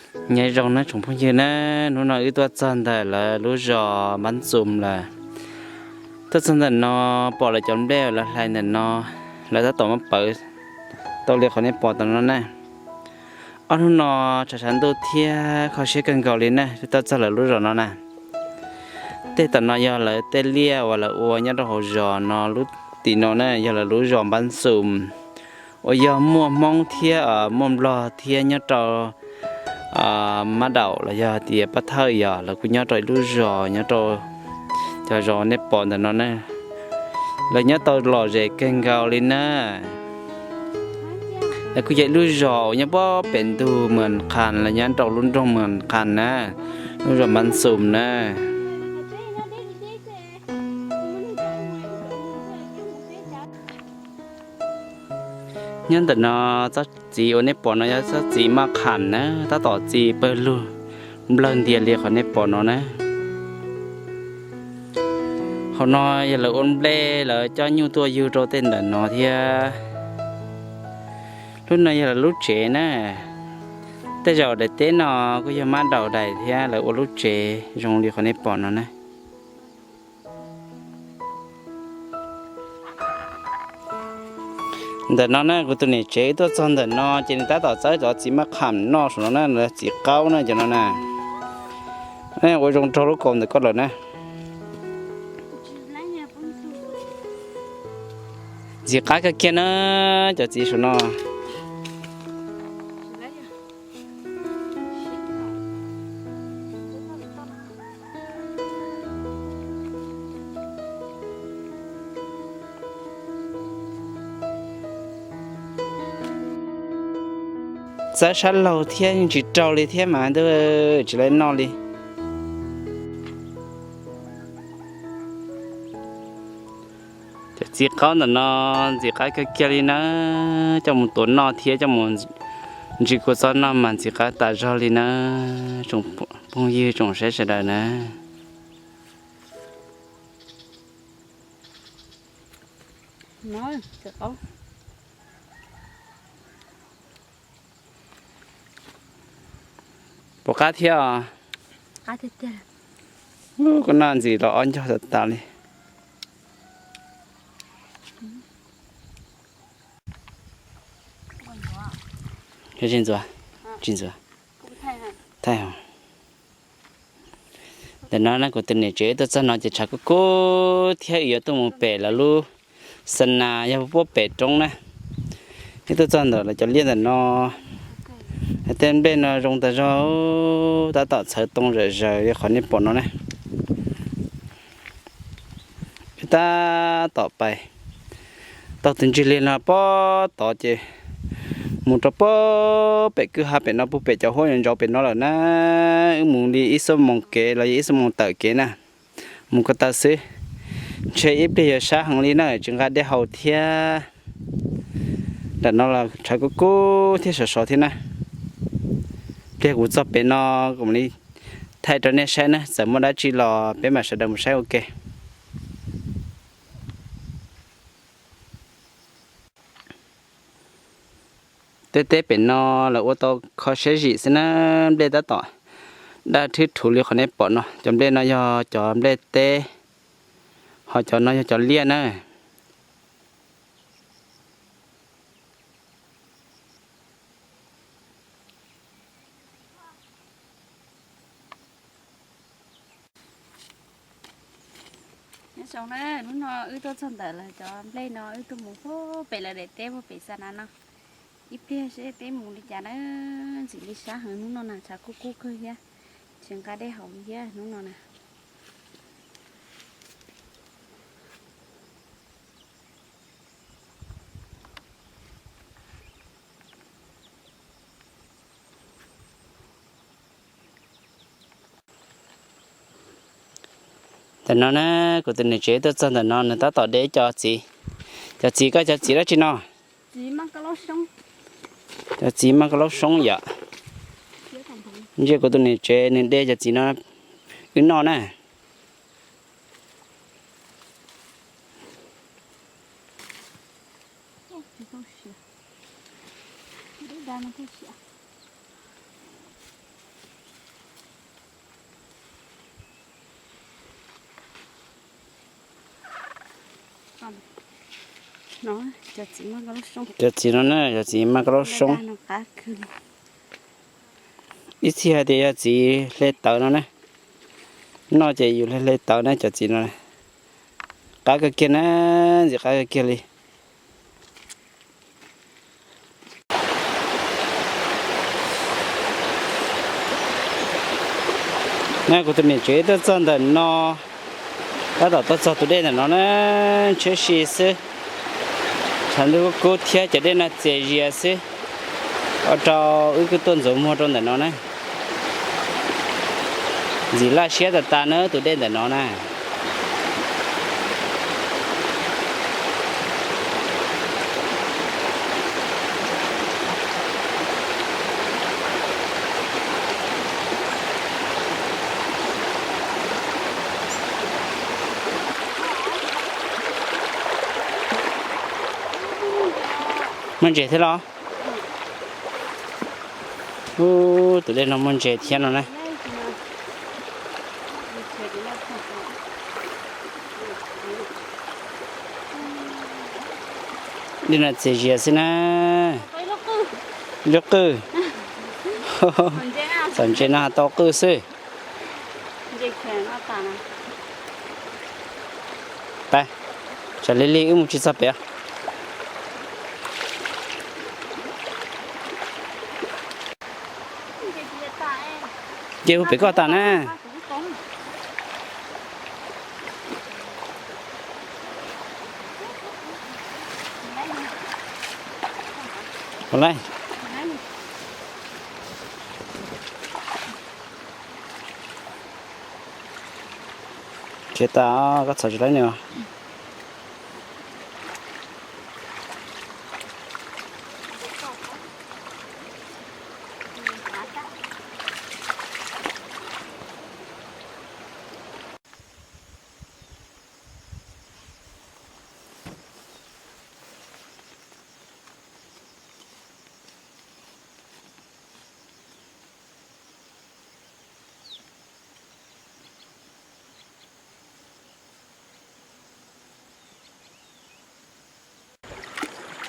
Nyob zoo na tsoom phooj ywg na, hnub no wb tuaj txog ntawm lawv lub zos Npab Ntxoos lawm. Tuaj txog ntawm no, pom lawv cov nplej uas lawv hlais ntawm no, lawv tab tom muab pawv tau li qhov nej pom tam no na. Ob hnub no tshav tshav ntuj thiab kho siab kawg nkaus li na, tuaj txog lawv lub zos no na. Tej tom no yog lawv tej liaj uas lawv ua nyob rau hauv zos no, lub tim no na yog lawv lub zos Npab Ntxoos, uas yog muaj Hmoob thiab muaj Nplog thiab nyob rau Mab Daum los yog tias Pab Thawj, yog lawv kuj nyob rau ib lub zos nyob rau cov zos nej pom ntawm no na. Lawv nyob tau lom zem kawg nkaus li na. Lawv kuj yog ib lub zos uas nyob pob pem ntug Mas Qhas los nyob rau lub nroog Mas Qhas na, lub zos Npab Ntxoos na. Nyob ntawm no, tsob txiv uas nej pom no yog tsob txiv maj qham na, tab tom txi pawg lug nplawg ntias li qhov nej pom no na. Hauv no yog lawv ua nplej, lawv coj nyuj tuaj yug rau tej ntawm no thiab. Lub no yog lawv lub tsev na. Tej zaum daim teb no kuj yog Mab Daum daim thiab, lawv ua lub tsev zoo li qhov nej pom no na. Ntawm no na, kuv tus niam tsev tuaj txog ntawm no ces nws tab tom txawb cov txiv maj qham noj saum no na, txiv qaub na cov no na. Ua zoo raug lub kaus ntawm koj lawm na. Ntxim qab kawg kiag na, cov txiv saum no. Txawb sab laug thiab tsis raug li thiab mas ntuj, tsis tau noj li. Cov txiv qaub ntawm no ntxim qab kawg kiag li na, coj mus tuav noj thiab coj mus ntsis kua txob noj mas ntxim qab tas zog li na, tsoom phooj ywg tsoom saib sawv daws na. Puas qab thiab os? Koj noj ntxim los ob ncog tas tas li. Tsis ntxuav, tsis ntxuav. Thaij os. Ntawm no na kuv tus niam tsev tuaj txog no ces tshav kub kub thiab, wb yuav tuaj mus pem lawv lub xa nas yog puag pem roob na. Wb tuaj txog ntawm lawv cov liaj ntawm no, tej nplej no zoo tas zog, tab tom txhawv too zom zaws li qhov nej pom no na. Wb tab tom pais taug tus ntsis liaj no pob tod ces mus rau pob pem kwj ha pem no, puag pem cov huab yuav ntsaus pem no lawm na. Wb mus li ib xuab moos kev los yog ib xuab moos tawm kev na, mus ko taw xwb. Ntshe ib pliag yuav sab heev li na, tsis nqa dej haus thiab. Nram no los tshav kub kub thiab sov sov thiab na. Pliag kuv txog pem no kuv mam li thaij rau nej saib na, txawm muaj dab tsi los peb mam sawv daws mus saib ua ke. Tej teb pem no lawv ua tau kho siab zim xwb na, nplej tab tom daj thwb thuv li qhov nej pom no. Cov nplej no yog cov nplej teb, ho cov no yog cov liaj na. Nyob zoo na, hnub no wb tuaj txog ntawm lawv cov nplej no, wb tuaj mus puag pem lawv daim teb puag pem xa nas no. Ib pliag seb peb mus li cas na, ntxim li sab heev hnub no na, tshav kub kub kawg thiab, tsis nqa dej haus li thiab hnub no na. Ntawm no na, kuv tus niam tsev tuaj txog ntawm no nws tab tom de cov txiv. Cov txiv, koj cov txiv dab tsi no? Cov txiv maj kab laub soob yom. Ntsia kuv tus niam tsev nws de cov txiv no wb noj na. Cov txiv no na, cov txiv maj kab laub soob. Ib txhia hais tias yog txiv hle tawv no na. Noj ces yus hle hle tawv na cov txiv no. Qab kawg kiag na, ntxim qab kawg kiag li. Na kuv tus me tsev tuaj txog ntawm no, tab tom tuaj txog tus dej ntawm no na, ntshiab si xwb. Tshav ntuj kub kub thiab cov dej no txias zias xwb, ua rau wb kuj tuaj ntxuav muag rau ntawm no na. Ntxim laj siab tas tas na tus dej ntawm no na. Muaj ntses thiab los? Ub, tus dej no muaj ntses thiab no na. Dej no txias zias xwb na. Ib lub qwj. Txom ntses no tau qwj xwb. Pab, tsam li li wb mus tsis txog pem. Ces hu pem koj tas na. Ua li. Khiav tas, koj txhom tsis laib nws.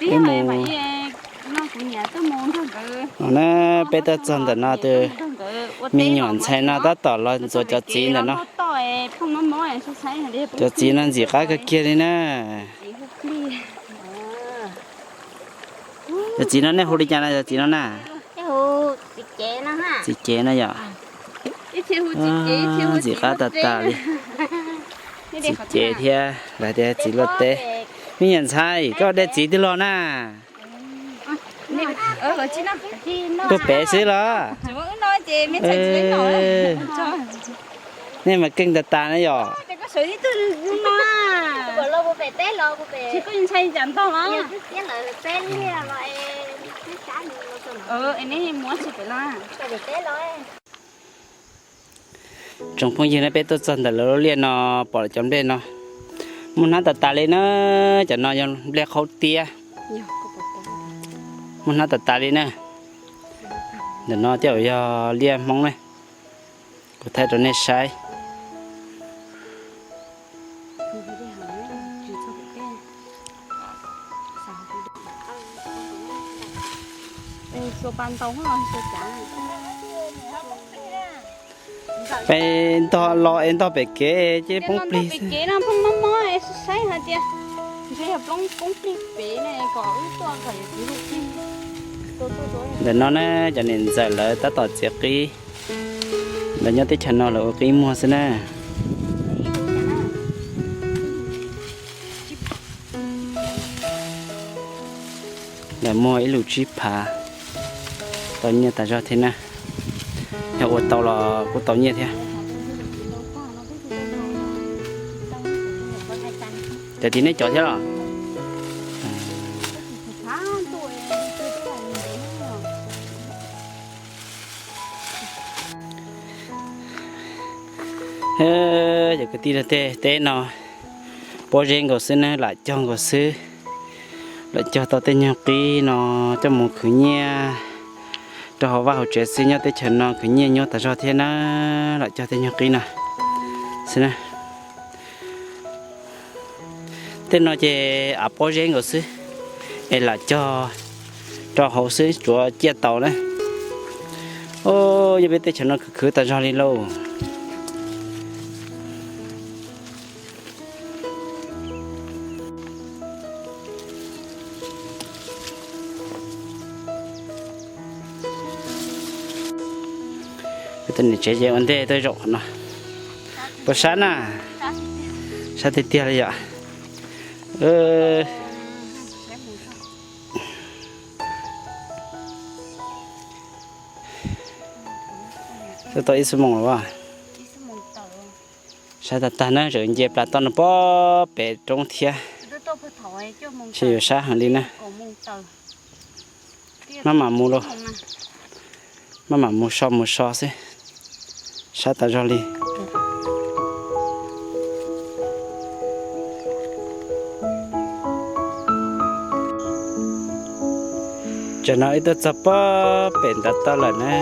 Ib mus no na, peb tuaj txog ntawm no tus me nyuam ntxhais no tab tom los ntxuav cov txiv ntawm no. Cov txiv no ntxim qab kawg kiag li na. Cov txiv no nej hu li cas na cov txiv no na? Txiv cev no yom. Ntxim qab tas tas li. Txiv cev thiab los tias txiv luaj teb. Me nyuam ntxhais, koj de txiv twg los na? Tuaj pem xwb los? Nej mas keej tas tas na yom. Tsoom phooj ywg na, peb tuaj txog ntawm lawv lub liaj no, pom lawv cov nplej no muaj hnab tas tas li na. Cov no yog nplej qhaub tiab, muaj hnab tas tas li na. Ntawm no tej zaum yog liaj Hmoob na, kuv thaij rau nej saib. Peb ntog los es ntog pem kev ces poob plig xwb. Ntawm no na, cov niam ntxawm lawv tab tom txiav qib, lawv nyob teb chaws no lawv ua qib muag xwb na. Lawv muag ib lus tsib phav, tau nyiaj tas zog thiab na. Yog ua tau los kuj tau nyiaj thiab. Cov tim nej cov thiab los? Cov kwv tij, tej teb no pob zeb nkaus xwb na, lam cog nkaus xwb. Lam cog tau tej nyuag qib no coj mus khwv nyiaj rau hauv vaj hauv tsev xwb. Nyob teb chaws no khwv nyiaj nyuaj tas zog thiab na. Lam cog tej nyuag qib no xwb na. Tej no ces av pob zeb nkaus xwb, es lam cog rau hauv xwb tsuav ciaj tau na. Yog peb teb chaws no khwv khwv tas zog li lauj. Tus niam tsev ces ua ntej tuaj zaum qhov no. Puas sab na? Sab tiag tiag li yom. Tuaj tau ib xuab moos los. Sab tag tag na, tseem nce plas toj no pob pem roob thiab. Ntshe yuav sab heev li na. Maj mam mus lauj, maj mam mus so mus so xwb, sab tas zog li. Tsam no wb tuaj txog pob pem ntav toj lawm na,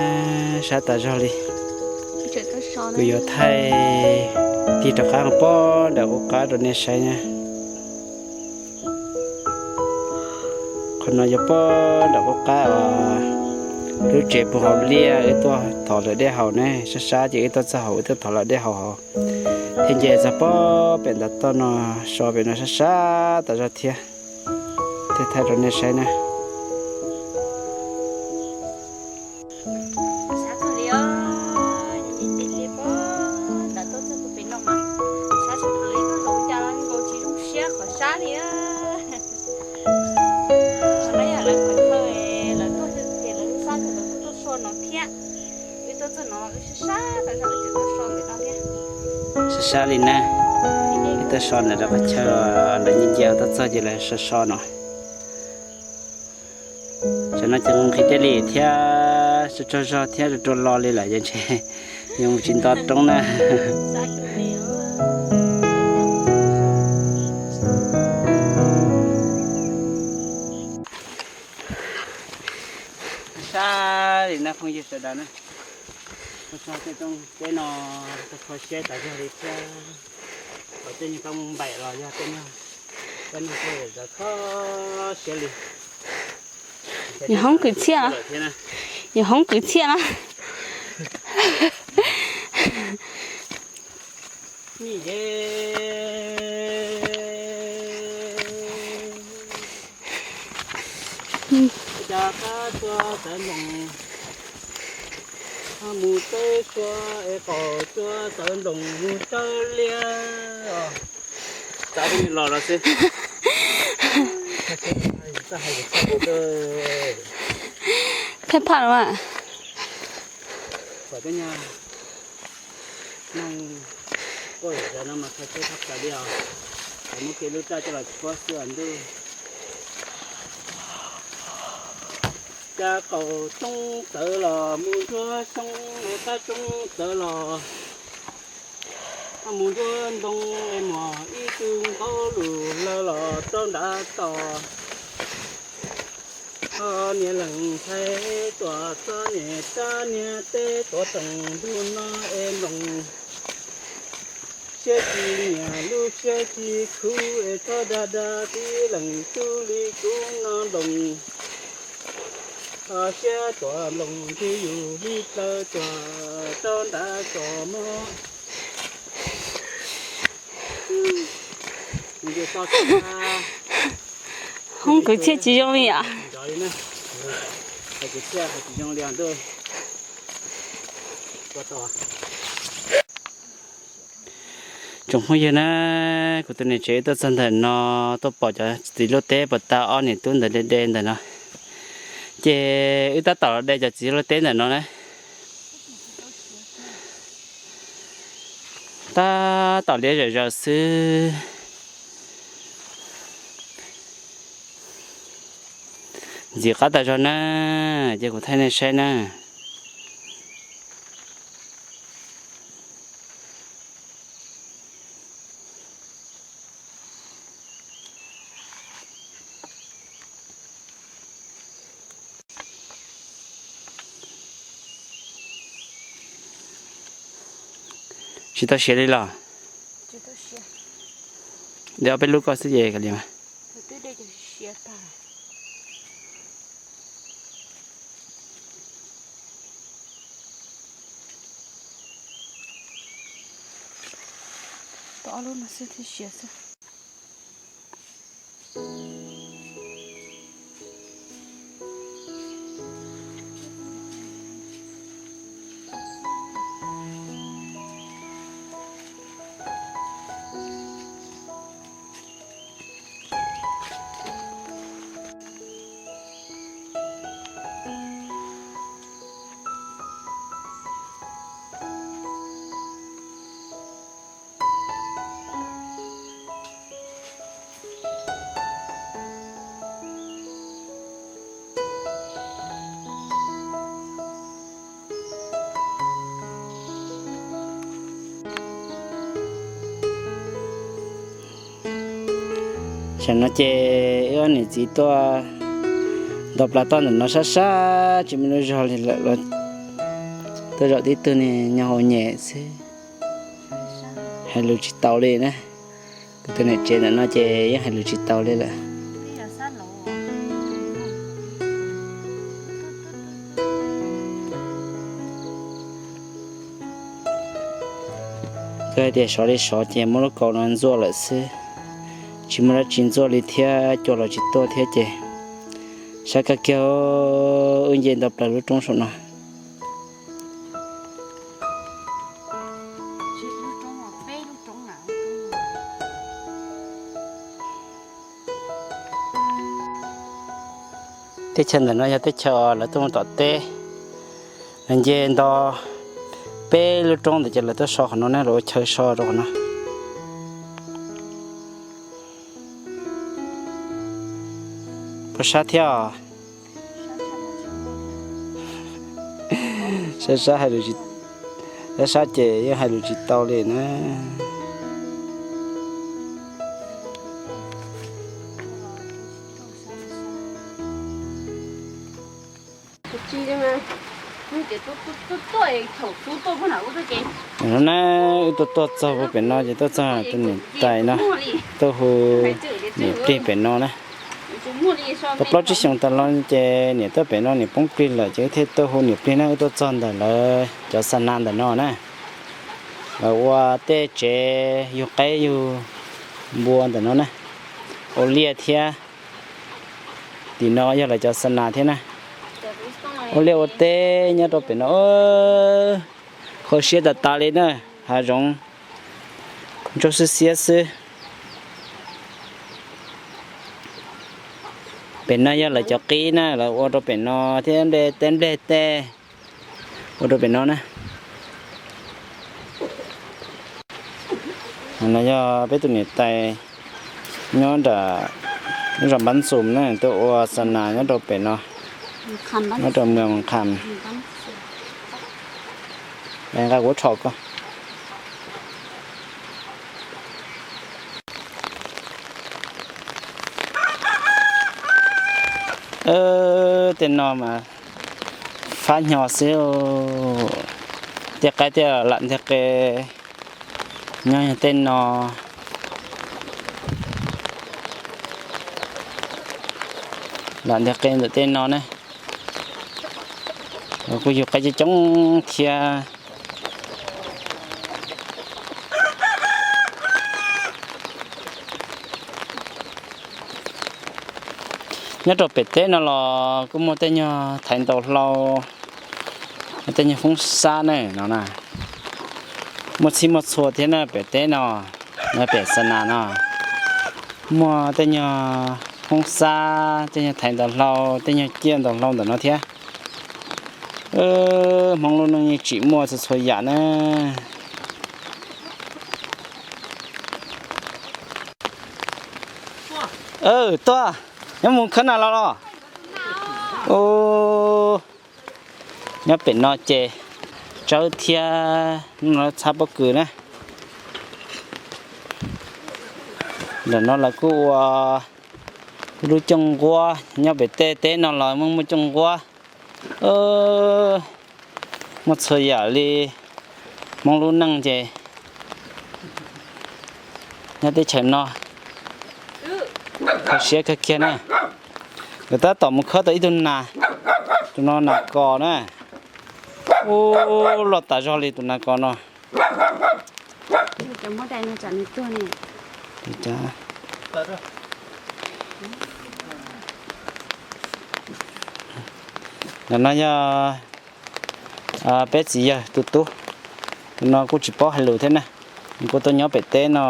sab tas zog li. Kuv yuav thaij tig rov qab pob nram qub qab rau nej saib na. Qhov no yog pob nram qub qab os. Lub tsev puag hauv liaj wb tuaj thov lawv dej haus ne, sab sab ces wb tuaj txog hauv wb tuaj thov lawv dej haus hauv. Thiaj nce txog pob pem ntav toj no, so pem no sab sab tas zog thiab. Thiaj thaij rau nej saib na. Sab kawg li os, ntav toj txog puag pem no mas sab tshaj plaws li, tuaj zaum cas los nkaus tsis zoo siab qhov sab li. Qhov no yog lawv qhov chaw, lawv tuaj ces lawv lub sab ces lawv kuj tuaj so no thiab. Wb tuaj txog no wb sab sab tas zog wb tseem tuaj so ntawm no thiab. Sab sab li na, wb tuaj so ntawm rau qhov chaw lawv nce nce tuaj txog ces lawv so so no. Tsam no ces nqhis dej li thiab, tsaug zog thiab rau rau lo li lawm ces ntshe yuav mus tsis nto roob na. Sab li na phooj ywg sawv daws na, txog tej roob teb no kho siab tas zog li thiab. Thaum tej nyuag kab mooj npaim los yog tej nyuag kab noog tej zov kho siab li. Yog hoob kwv txhiaj los, yog hoob kwv txhiaj los. Nij ye, cas qab txua tawv nploos, mus teb sua es qaum txua tawv nploos mus tsawb liab os. Txav peb los los xwb. Phaj phaj los mas. Pom tej nyuag noog quaj zom zaws no mas kho siab tshaj plaws li os. Lawv muab kiag lub raj coj los tshuab xwb os ntuj. Cas qaum roob tawv los mus nruab xyoob, qab roob tawv los mus nruab ntoo, es mos ib tug nqaub lug lawg los rau nrad tos. Ho niag leej ntxhais tuaj txog niag tsab niag teb tuav teem ntuj no es nploos. Siab tsis nyiam lub siab tsis khuv es txhob dag dag tib leeg tub li kuv no nploos. Ho siab tuam nploos ntswg yus li plaws tuag rau nrad tsos mog. Hoob kwv txhiaj tsis zoo li yom. Tsoom phooj ywg na, kuv tus niam tsev tuaj txog ntawm no, tuaj pom cov txiv luaj teb puas tau ob niam tub ntawd de de ntawm no. Ces wb tab tom los de cov txiv luaj teb ntawm no na. Tab tom liab zawm zaws xwb. Ntxim qab tas zog na, ces kuv thaij nej saib na. Tsis tau siav li los? De ob peb lub koj xwb ces kav liam mas. Tau ob lub no xwb thiaj siav xwb. Tam no ces wb ob niam txiv tuaj nto plas toj ntawm no sab sab tsis muaj lub zog li lawm los tuaj zaum tib tug niag nyo hau nyem xwb, hais lus tsis tau li na. Kuv tus niam tsev ntawm no ces yeej hais lus tsis tau li lawm. Twb hais tias sov li sov ces muab lub kaus no ntxuaj lawm xwb, tsis muaj dab tsi ntxuaj li thiab, cua los tsis tuaj thiab ces sab kab kiag wb nce nto plaws lub roob saum no. Teb chaws ntawm no yog teb chaws lawv tuaj mus tom teb, lawv nce nto peb lub roob ntawd ces lawv tuaj so qhov no ne, lawv ua chaw so rau qhov no. Puas sab thiab os? Sab sab hais lus tsis, sab sab ces yeej hais lus tsis tau li na. No na, wb tuaj tuaj txog pem no ces tuaj txog tus niam tais no, tuaj hu niam plig pem no na. Tau plaub tsib xyoos tas los ces niam tuaj pem no niam poob plig lawm ces wb thiaj tuaj hu niam plig na. Wb tuaj txog ntawm lawv cov xa nas ntawm no na, lawv ua tej tsev yug qaib yug npua ntawm no na, ua liaj thiab. Tim no yog lawv cov xa nas thiab na. Ua liaj ua teb nyob rau pem no, kho siab tas tas li na, hav zoov ntsuab xwb xiab xwb. Pem no yog lawv cov qib na, lawv ua rau pem no thiab, nplej tej nplej tej ua rau pem no na. No yog peb tus niam tais nyob nram lub zos Npab Ntxum na, tuaj ua xa nas nyob rau pem no, nyob rau Mws Kham. Nqa kuv rho koj. Tej no mas fab hnyo xwb. Tej qaib tej lam nteg qe nyob tej no, lam nteg qe ntawm tej no ne. Kuj yug qaib coob coob thiab. Nyob rau pem teb no los kuj muaj tej nyuag thaiv ntaus hlau, tej nyuag foob xab ne no na. Muaj txhij muaj txhua thiab na pem teb no, nyob pem xa nas no. Muaj tej nyuag foob xab, tej nyuag thaiv ntaus hlau, tej nyuag ciaj ntaus hlau ntawm no thiab. Hmoob lub neej yeej tsim muaj txhua txhua yam na. Tuaj, nyob mus khawb nas los los. Nyob pem no ces tsawb thiab, hnub no txhab pob kws na. Ntawm no lawv kuj ua lub cooj nquab, nyob pem tej teb no los muaj muaj cooj nquab. Muaj txhua yam li Hmoob lub neej ces nyob teb chaws no. Kho siab kawg kiag na. Nkawd tab tom mus khawb tau ib tug nas, tus no nas kos na. Ub, loj tas zog li tus nas kos no. Ntawm no yog peb txiv yawg tus tub, tus no kuj tsis paub hais lus thiab na, nws kuj tuaj nyob pem teb no,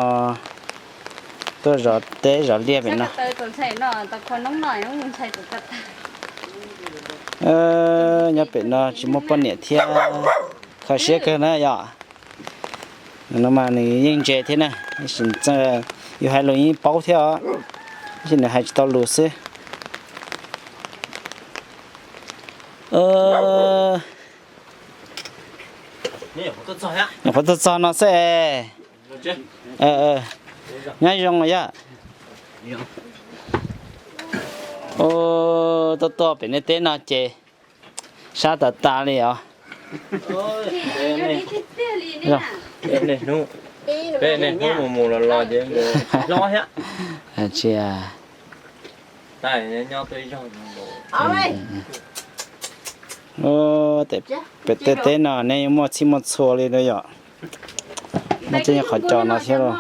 tuaj zov teb zov liaj pem no. Nyob pem no tsis muaj poj niam thiab, kho siab kawg na yom. No mas nws yeej ntse thiab na, yus hais lus yeej paub thiab os, tab sis nws hais tsis tau lus xwb. Nyuam qhuav tuaj txog no xwb es. Nyob zoo yom. Tuaj tuaj pem nej teb no ces sab tas tas li os. Peb niaj hnub mus mus los los ces hlob thiab. Pem tej teb no nej yeej muaj txhij muaj txhua li no yom. Muaj txhij qhov cos no thiab los.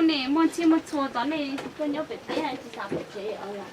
Nej muaj txhij muaj txhua tod nej tuaj nyob pem teb tsis xav pem tsev os.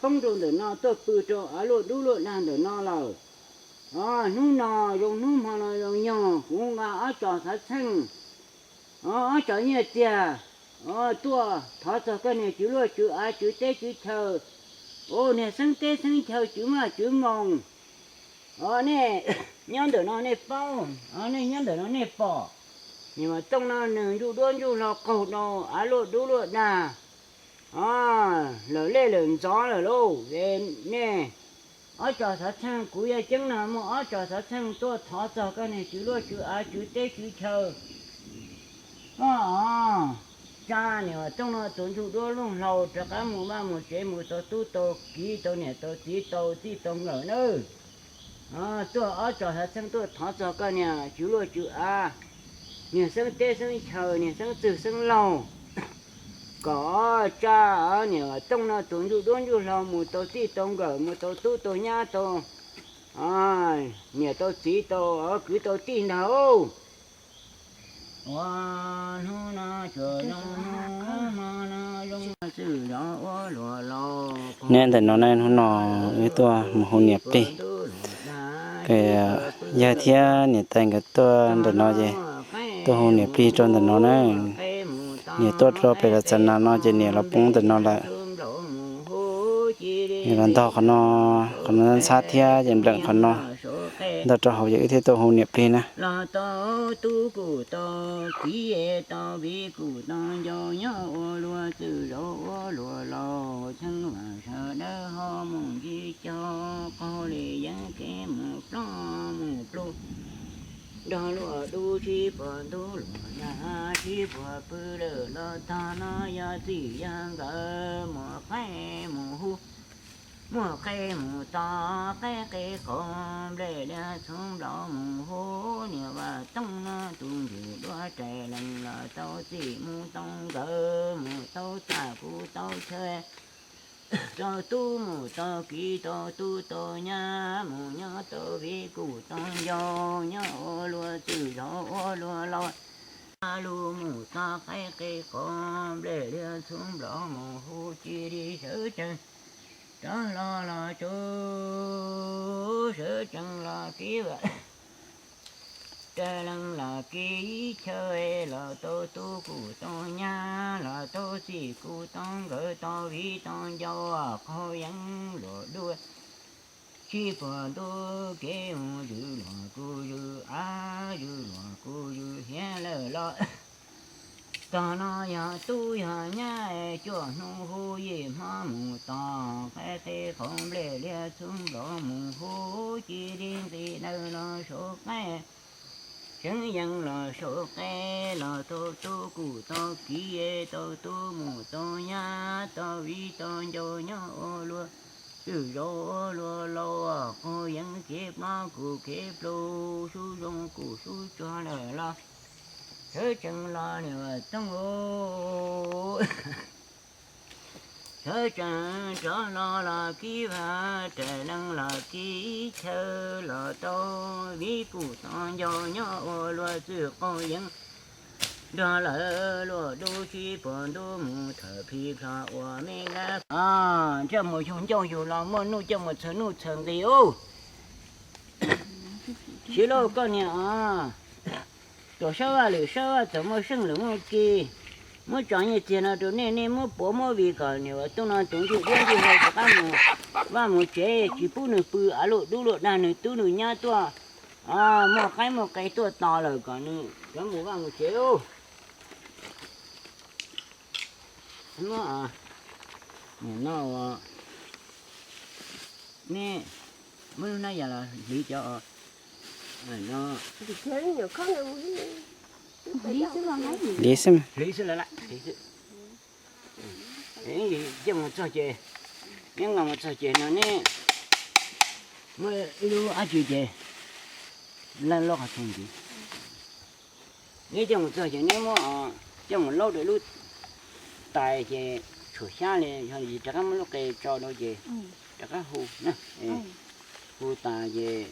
Poob rau ntawm no tuaj pw rau av luaj dub luaj dag ntawm no lawm. Hnub no zoo hnub hmo no zoo nyoog kuv nqa ob cos xav txheej, ob cos nyiaj txiag tuaj thov txog koj niag tswv luaj tswv av tswv teb tswv chaw, niag xeeb teb xeeb chaw tswv maj tswv moos. Nej nyob ntawm no nej paub, nej nyob ntawm no nej pom. Niam Vam Tooj no nws ntsuj duab ntsuj hlau qaug rau av luaj dub luaj dag, lawm lej lawm ntxov lawm lauj. Nej ob cos xav txheej, kuv yawg Ceeb no muaj ob cos xav txheej tuaj thov txog koj niag tswv luaj tswv av tswv teb tswv chaw. Koj Tsab, niam Vam Tooj no tus ntsuj duab ntsuj hlau rov qab mus vaj mus tsev mus tau tub tau kiv tau niam tau txiv tau txij tau nkawm nawb. Tuaj ob cos xav txheej tuaj thov txog koj niag tswv luaj tswv av, niag xeeb teb xeeb chaw, niag xeeb txwg xeeb laug, kom Tsab, niam Vam Tooj no tus ntsuj duab ntsuj hlau mus tau txij tau nkawm mus tau tub tau nyab tau niam tau txiv tau kwv tau tij ntag. Ua hnub no tsuas zoo hnub hmo no zoo xwm zov ua luam laus. Nyob ntawm no na, hnub no wb tuaj mus hu niam plig. Yawg thiab niam tais nkawd tuaj ntawm no ces tuaj hu niam plig rau ntawm no na. Niam tuaj rau pem los txav nas no ces niam los poob ntawm no lawm. Niam los ntog qhov no, qhov no ntxhab thiab ces npleem qhov no. Ntog rau hauv ces wb thiaj tau hu niam plig na. Los tau tub kuj tau kiv, tau viv kuj tau ncaus, nyob ua luag txwj zaus ua luag laus, cheeb vam sawv daws ho mus ntsib cov qaug li yeeb kev mus plob mus pluj. Nrog luag dub sib puag ntub luag nyab, sib puag pw lawm los tog no yog txij yog nkawm, muaj qe mus hu, muaj qe mus txog, qe qe qaug nplej liab txhuv nplaum mus hu, niam Vaj Tooj no tus ntxim duab rais lees los tau txij mus tau nkawm, mus tau txaj kuj tau chaw, tau tub mus tau kiv, tau tub tau nyab, mus nyob tau viv kuj tau ncaus, nyob ua luag txwj zaus ua luag laus. Lug mus txog qe qe qaug nplej liab txhuv nplaum mus hu, cia li sawv tsees rov hlo los tsuv, sawv tsees los kiv Vaj, rais lees los kiv chaw, los tau tub kuj tau nyab, los tau txij kuj tau nkawm, tau viv tau ncaus, qaug yeeb luag dub sib puag ntub kev mus, zwm luag kuj zwm av, zwm luag kuj zwm hiav lawm los tog no yog tub yog nyab, cuaj hnub hu yim hmo mus tog, qe qe qaug nplej liab txhuv nplaum mus hu, cia li nqis dawm los saum qe, seev yees los saum qe, los tau tub kuj tau kiv, tau tub mus tau nyab, tau viv tau ncaus, nyob ua luag txwj zaus ua luag laus, qaug yeeb kev plob kuj kev pluj, sub zoo kuj sub tsuag lawm los sawv tsees los niam Vaj Tooj, sawv tsees rov hlo los kiv Vaj, rais lees los kiv chaw, los tau viv kuj tau ncaus, nyob ua luag txwj qaug yeeb nrog lawv luag dub sib puag ntub mus thawm plhis plho ua me lab. Ntsej muag xyoo ncauj yug los muaj nuj coj mus txhawm nuj txhawm nqis ub. Siv lauj koj niam os, tuam sab vaj lwm sab vaj txawm muaj seej lwm muaj ke, muab tso nyiaj txiag no rau nej, nej muab puav muab viv kom niam Vaj Tooj no tus ntsuj duab ntsuj hlauv rov qab mus vaj mus tsev, tsis pub nws pw av luaj dub luaj dag, nws tub nws nyab tuaj muaj qaib muaj qe tuaj tos lawm kom nws rov mus vaj mus tsev. Muab, nim no ua, neb muab lub hnab yas los hliv cov no. Hliv xwb, hliv xwb lawm, hliv xwb. Coj mus txog ces, neb nqa mus txog ces no neb muab ib lub dab tsi ces laj loj qhov tsho ntxiv. Neb coj mus txog ces neb muab coj mus laub rau lub tais ces tshuam xyab li, yog li rov qab muab lub qe tso rau ces rov qab hu, hu tas ces,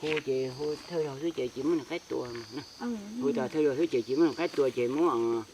hu ces hu thawj zaug xwb ces tsis muaj nws qaib tua. Hu tas thawj zaug xwb ces tsis muaj nws qaib tua ces muab